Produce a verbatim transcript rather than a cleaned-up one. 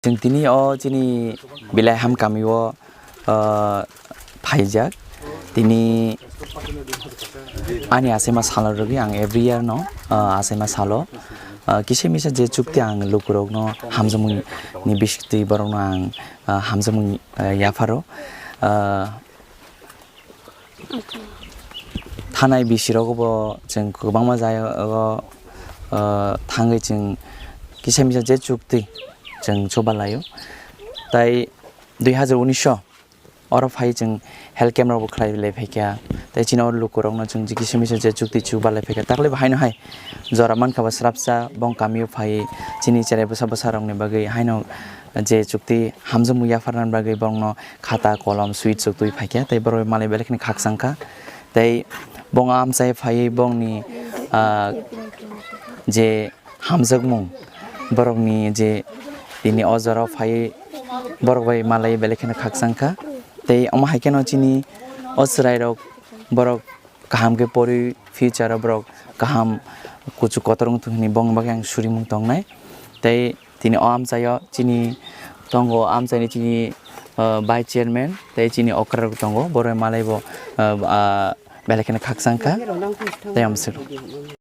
Chwng tini o chini Bilaiham kami o, ah, phaijak. Tini ani achaima salo rwgwi ang every year no, ah, achaima salo, ah, kisa misa je chukti ang lukurokno hamjakmung ni bisingtwi borokno ang, ah, hamjakmung, ah, yapharo. Ah, Thanai bisirogo bo chwng kwbangma jaga o, ah, thangwi chwng kisa misa je chukti chwng chuba laio. Tai dui hazar unis o oro phai chwng health camp rok bo khlai lai phaikha. Tai chini oro lukurokno chwng je kisa misa je chukti chuba lai phaikha. Takle bo haino hai jora mankha bo srapsa bong kamio phai chini cherai bwsa bwsa rokni bagwi haino je chukti hamjakmung yapharnani bagwi borokno khata, kolom, sweet sok twi phaikha, tei borok malai belai kheno khakchangkha. Tei bong amchai phaiwi bongni, ah, je hamjakmung, borokni je tini o jora phaiwi borok bai malai belai kheno khakchangkha. Tei omo hai kheno chini o chwrairok borok kaham khe pori future o borok kaham kuchuk kotor wng thung hwnwi bongni bagwi ang surimung tongnai. Tei tini o amchaio chini tongo, amchaini chini, ah, vice chairman tei chini okra rok tongo, borok malai bo, ah, ah, belai kheno khakchangkha tei amswk.